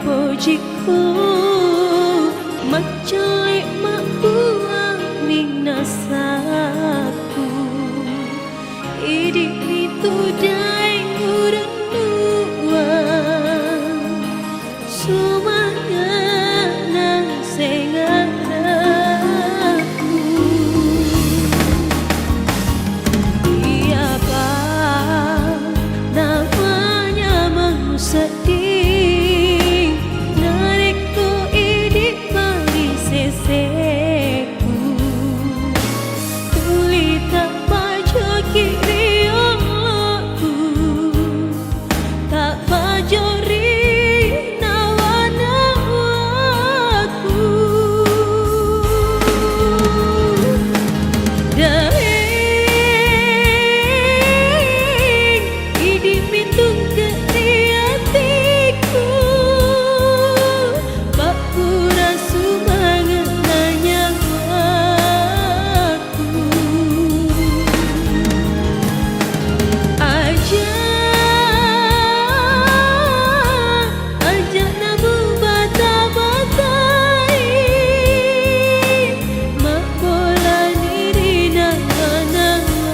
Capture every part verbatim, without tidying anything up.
Pojikku, macelle mabbuang minasakku. Idi'mi tu daeng urennuang, sumange'na seng arakku. Iyapa namanya mausedding, narekko idi' pariseseku. Tuli tappajoki ri olloku, tappajo ri nawa-nawaku. Daeng, idi'mi tungke ri atiku, pappura sumange'na nyawaku. Aja, aja' namubata-batai, mabbolani ri nawa-nawaku.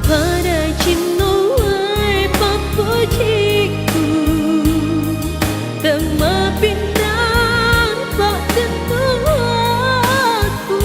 Pada cinnuwae pappojikku, temmapinrang paddennuwakku.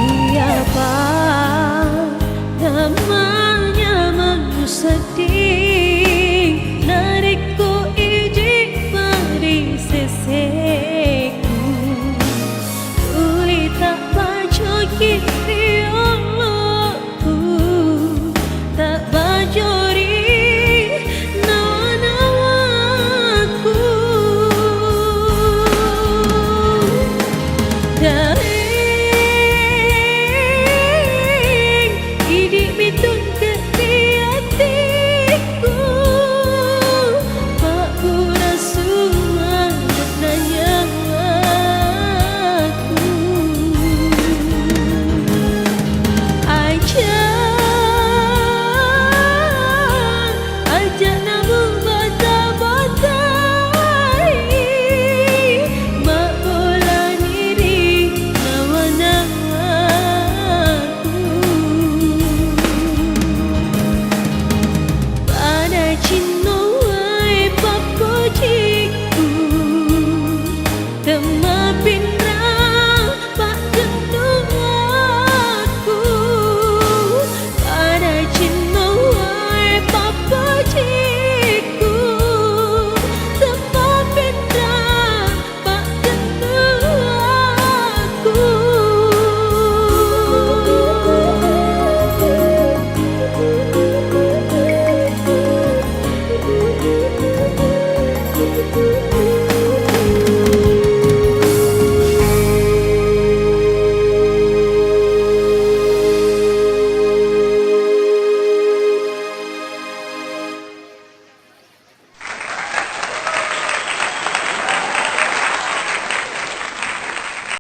Iyapa namanya mausedding, narekko idi' pariseseku. Tuli tappajoki ri olloku, tappajo ri nawa-nawaku. Daeng, idi'mi tungke ri atiku, pabbura sumange'na nyawaku. Aja, aja' namubata-batai, mabbolani ri nawa-nawaku. Pada cinta